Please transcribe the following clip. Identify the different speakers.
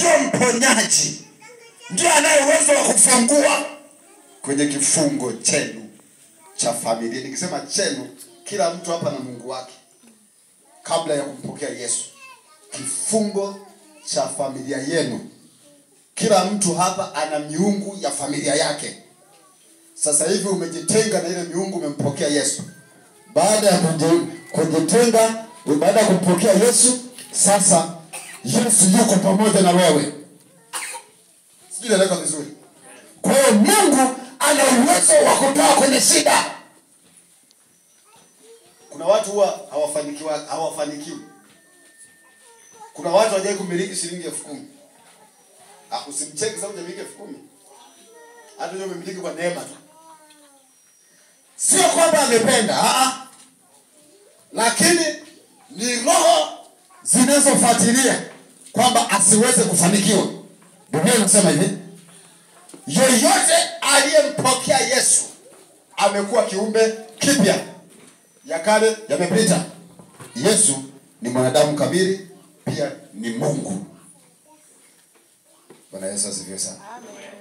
Speaker 1: ndio mponyaji, ndio anaye uwezo wa kufungua kwenye kifungo chenu cha familia. Nikisema chenu, kila mtu hapa na Mungu wake kabla ya kumpokea Yesu. Kifungo cha familia yenu, kila mtu hapa ana miungu ya familia yake. Sasa hivi umejitenga na ile miungu, umempokea Yesu. Baada ya kujitenga, baada ya kumpokea Yesu, sasa Yesu yuko pamoja na wewe. Sijui naeleweka vizuri. Kwa hiyo Mungu ana uwezo wa kutoa kwenye shida. Kuna watu huwa hawafanikiwi. Kuna watu hawajawahi kumiliki shilingi 10,000. Usimcheke sababu hujamiliki 10,000. Hata wewe umemiliki kwa neema tu. Sio kwamba amependa, lakini ni roho zinazofuatilia kwamba asiweze kufanikiwa. Biblia inasema hivi, yeyote aliyempokea Yesu amekuwa kiumbe kipya, ya kale yamepita. Yesu ni mwanadamu kamili, pia ni Mungu. Bwana Yesu asifiwe sana.
Speaker 2: Amen.